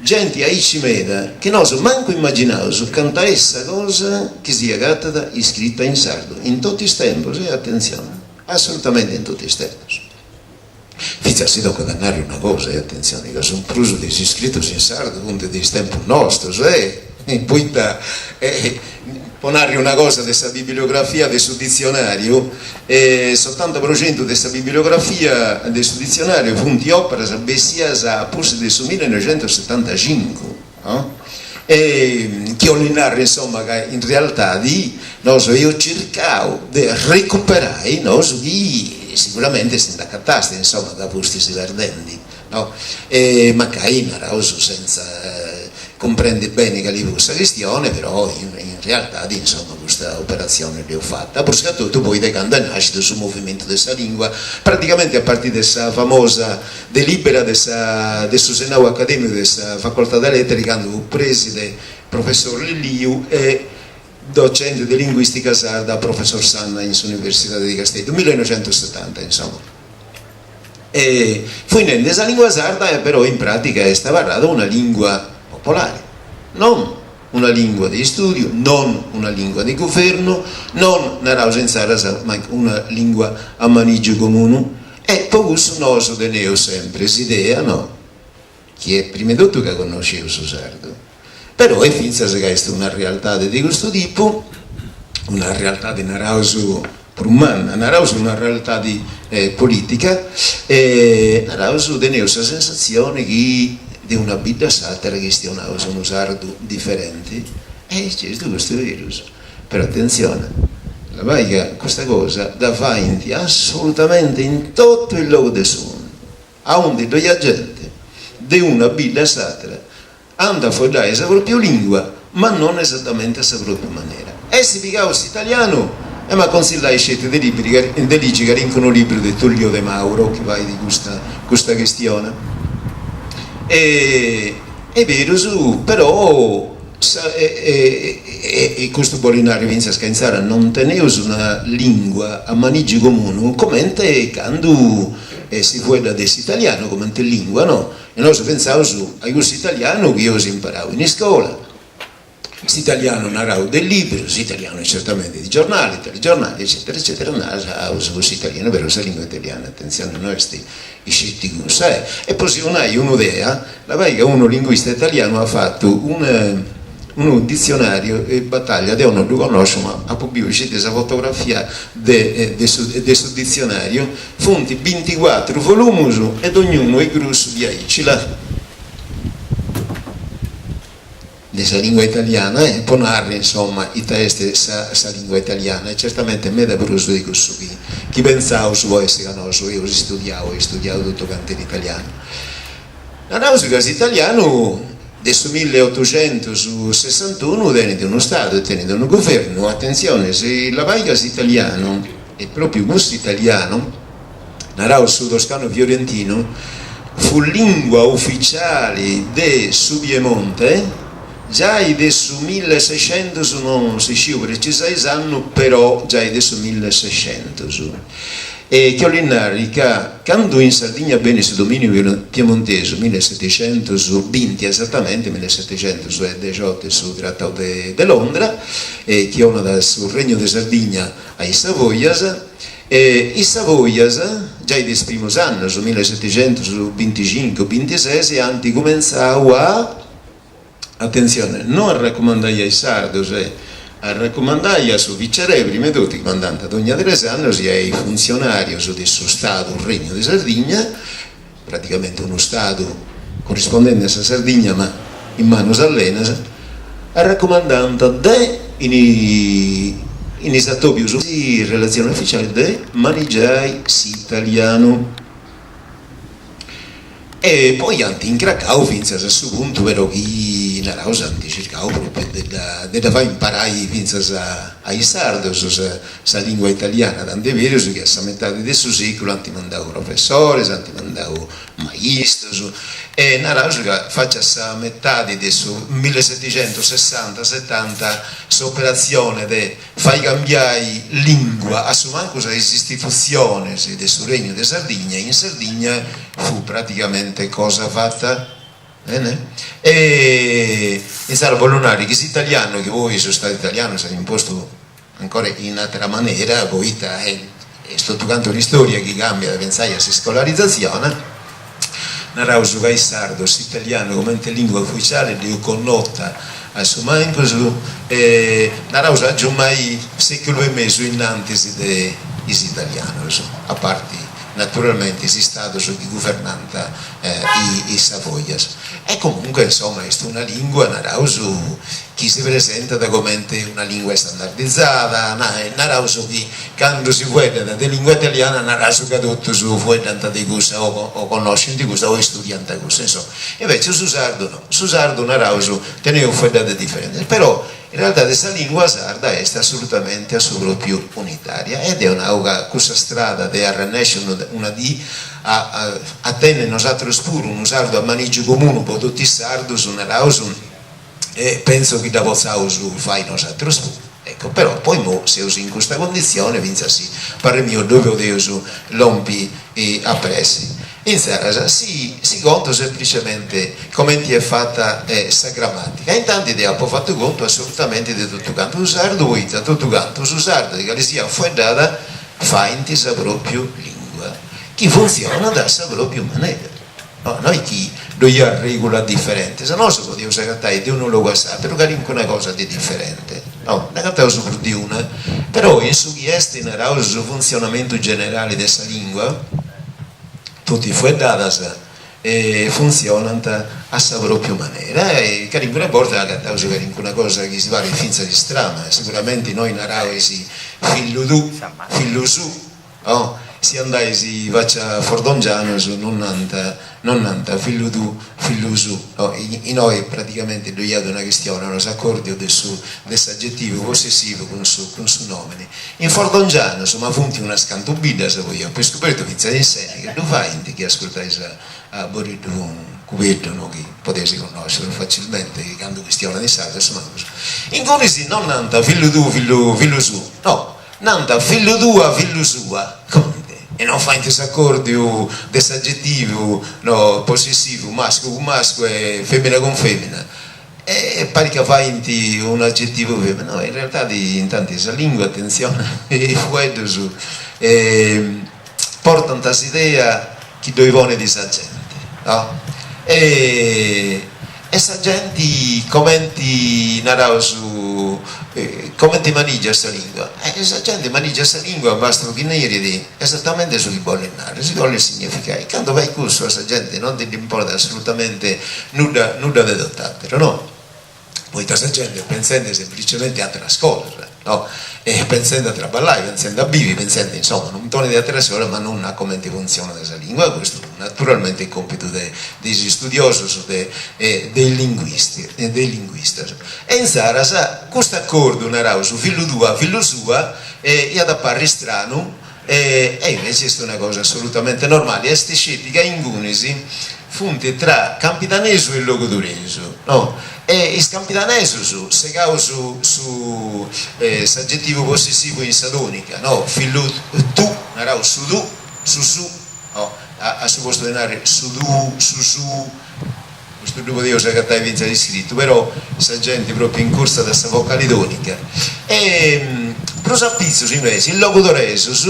Genti aici meda chi nosu mancu immaginaus canta est sa cosa chi si agatat iscrita in sardu in totu is tempus, e atentzioni, assolutamente in totu is tempus. Fintzas si tocat a narri una cosa, e atentzioni, ca su prus de is iscritus in sardu funt de is tempus nostus, e poita Po narri una cosa de sa bibliografia de su ditzionàriu, s'otanta pro centu de sa bibliografia de su ditzionàriu funt òperas bessias a pustis de su millenoixentosetantacincu, no? E chi 'olit narri insoma ca in realtadi nosu eus circau de recuperai no su chi siguramenti si nd'acatastis insoma ca fustis perdendi no? E mancai naraus sentza cumprendi beni cali fut sa chistione, però in realtadi insoma custa operatzione dd'eus fata, pruscatotu poi de candu est nascidu su movimentu de sa lingua, praticamenti a partiri de sa famosa delibera de sa de su Senau Academicu de sa Facoltà de Lettere candu fut preside professor Lilliu e docente de linguistica sarda professor Sanna in s'Universidadi de Casteddu, millenoixentosetanta insoma. E fui nendi, sa lingua sarda però in pratica est abarrada una lingua popolari, non una lingua de istudiu, non una lingua de guvernu, non, naraus insaras, una lingua a manigiu comunu. E po cussu nosu teneus sempri s'idea, no, chi est prima 'e totu ca connosceus su sardu, però est fintzas ca est una realtade de custu tipu, una realtade naraus prus manna, naraus una realtade politica, e naraus teneus sa sensatzione chi de una bidda a s'atera chistionaus unu sardu diferenti, e certu custu est berus, però atentzione, labai ca custa cosa dda faint assolutamente in totu is logus de su mundu Aundi ddoi at genti, de una bidda a s'àtera, ant a fueddai sa pròpiu lìngua, ma non esatamenti a sa pròpiu manera. E si pigaus s'italianu, emu a consillai sceti de de ligi calincunu libru de Tullio De Mauro chi fait custa custa chistione. E est berus, però Sa e custu bolit narri fintzas ca insaras non teneus una lingua a manìgiu comunu comente candu si fueddat de s'italianu comente lingua no, e nosu pentzaus a cussu italianu chi eus imparau in iscola, s'italianu narau de librus, s'italianu certamente de giornali, telegiornali eccetera eccetera, naraus cussu italianu, però sa lingua italiana atentzioni no est isceti cussa e e po si 'onai un'idea, labai ca unu linguista italianu at fatu unu ditzionariu e Battaglia, deu no ddu connosciu ma apu biu isceti sa fotografia de de su de su ditzionariu, funt binticuatru volumus e dognunu est grussu diaici là. De sa lingua italiana e po narri insoma ita est sa sa lingua italiana e certamente meda prus de cussu chi chi pentzaus po essi ca nosu eus istudiau e istudiau totu cantu in italianu. Naraus ca s'italianu de su milleotuxentus-sessantunu tenit unu stadu e tenit unu guvernu, atentzioni, si labai ca s'italianu e propriu cussu italianu, naraus su toscanu fiorentinu, fut lingua uficiali de su Piemonte giai de su millesexentus, non si sciu precisai s'annu, però giai de su millesexentus. E chi 'olit narri ca candu in Sardigna benit su dominiu piemontesu, millesetixentusbinti esatamenti, millesetixentusdexiotu su Tratau de Londra, chi 'onat su Regnu de Sardigna a is Savoias, E is Savoias, giai de is primus annus, millesetixentusbinticincu, bintises, ant cumentzau a, atentzione, no a racumandai a is sardos, a racumandai a su vicerè, prima 'e totu, chi mandant dogna tres annus, e a is funtzionarius de su Stadu Regnu de Sardigna, praticamente unu stadu corrispondenti a sa Sardigna ma in manus allenas, arracumandant de in in is atobius de relatzioni uficiali de manigiai s'italianu. E poi ant incracau fintzas a su puntu però chi naraus ant circau propriu de dda de dda fai imparai fintzas a is sardos sa sa lingua italiana, tant'est berus chi a sa metadi de su seculu ant mandau professores, ant mandau maistus e naraus ca faci a sa metadi de su millesetixentussessanta setanta s'operatzione de Fai cambiai lingua a su mancus a is istitutziones de su Regnu de Sardigna in Sardigna fut praticamente cosa fata. Bene? E insaras bollu narri chi s'italianu, chi poi su stadu italianu s'at impostu ancora in atera manera, poita est totu cantu un'istoria chi cambiat, pentzai a s'iscolarizatzione, naraus ca is sardos s'italianu comente lingua uficiali dd'eus connota a su mancus, naraus agiumai seculu e mesu innantis de is italianus, a parti naturalmenti is istadus chi guvernant is Savoias. E comunque insoma est una lingua, naraus, chi si presentat comente una lingua standardizada, naraus chi candu si fueddat de lingua italiana naraus ca totus fueddant de cussa o connoscint cussa o istudiant cussa, insoma. Invece su sardu no, su sardu naraus teneus fueddadas diferentes, però In realtade sa lingua sarda est assolutamente a su propriu unitaria e deu nau ca cussa strada de arrennesci una dì a a tenni nosatrus puru unu sardu a manigiu comunu po totu is sardus naraus e pentzu chi dda potzaus fai nosatrus puru. Ecco, però po imou seus in custa conditzioni fintzas si parri miu ddoi podeus lompi a pressi. Insaras si si contu semplicemente comenti est fata sa gramatica. Intanti deu apo fatu contu assolutamenti de totu cantu su sardu poita totu cantu su sardu de cali siat fueddada faint sa propriu lingua chi funtzionat a sa propriu manera. No, no est chi ddoi at regulas diferentes, nosu podeus agatai de unu logu a s'ateru calincuna cosa de diferente, no, nd'agataus prus de una, però in su chi est naraus su funtzionamentu generali de sa lingua, totu is fueddadas funtzionant a sa pròpiu manera e calincuna borta agataus calincuna cosa chi si parit fintzas istrana, siguramenti innoi naraus fillu tuu, fillu suu, no? Si andais faci a Fordongianus non nant non nant fillu tuu, fillu suu, no? Innoi praticamenti ddoi at una chistioni, no? S'acòrdiu de su de s'agetivu possessivu cun su cun su nòmini. In Fordongianus, ma funt unas cantu biddas, poi apu iscobertu fintzas in Sèneghe ddu faint, chi ascurtais a Boriddu Cubeddu, no, chi podeis connosci prus facilmenti chi candu chistionat in sardu a su mancus, ingunis non nant fillu tuu, fillu fillu suu, no, nant fillu tua, fillu sua, cumenti? E non faint s'acòrdiu de s'agetivu, no, possessivu mascu cun mascu e femina cun femina E parit ca faint un'agetivu femina, no, in realtadi intanti sa lingua, atentzioni, is fueddus portant s'idea chi ddoi ponit sa genti, no? E sa genti comenti naraus, comenti manigiat sa lingua? E sa genti manigiat sa lingua, bastat chi nerit esatamenti su chi bolit narri, su chi bolit significai, candu fait cussu a sa genti non ddi importat assolutamente Nudda, nudda de tot'ateru, no? Poita sa genti est pentzendi semplicementi a ateras cosas, no? E pentzendi a traballai, pentzendi a bivi, pentzendi, insoma, unu muntoni de ateras cosas, ma non a comenti funtzionat sa lingua, custu naturalmenti est compitu de de is istudiosus, de de is linguisti, de is linguistas. E insaras custu acordu, naraus, fillu tua, fillu sua, iat a parri stranu, E invece est una cosa assolutamente normali, est sceti ca ingunis funt tra campidanesu e logudoresu, no? E is campidanesus, segaus su s'agetivu possessivu in sa tonica, no? Fillu tu, naraus su tu, su su, no? A su postu de narri su tuu, su suu, custu ddu podeus agatai fintzas iscritu, però sa genti propriu incurtzat sa vocali tonica. E prus a pitzus inveci is logudoresus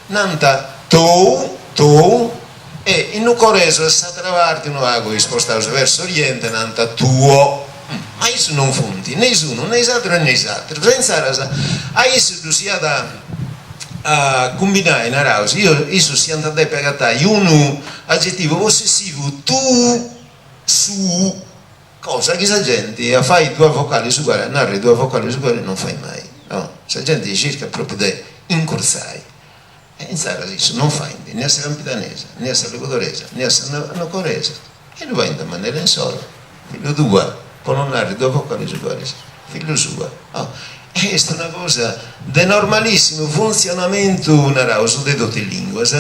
nant tou, tuu, e is nugoresus a s'atera parti unu pagu ispostaus verso oriente nant tuo. Ma issus non funt ne is unu ne is aterus e ne is aterus e insaras a issus ddus iat a cumbinai, naraus, issus s'iant a depi agatai unu agetivu possessivu tuu, suu, cosa chi sa genti a fai duas vocalis ugualis, a narri duas vocalis ugualis non fait mai, no, sa genti circat propriu de incurtzai e insaras issus non faint ne a sa campidanesa, ne a sa logudoresa, ne a sa nucoresa e ddu faint a manera insoru, fillu tua, po non narri duas vocalis ugualis, fillu sua, no, est una cosa de normalissimu funtzionamentu, naraus, de totu is linguas.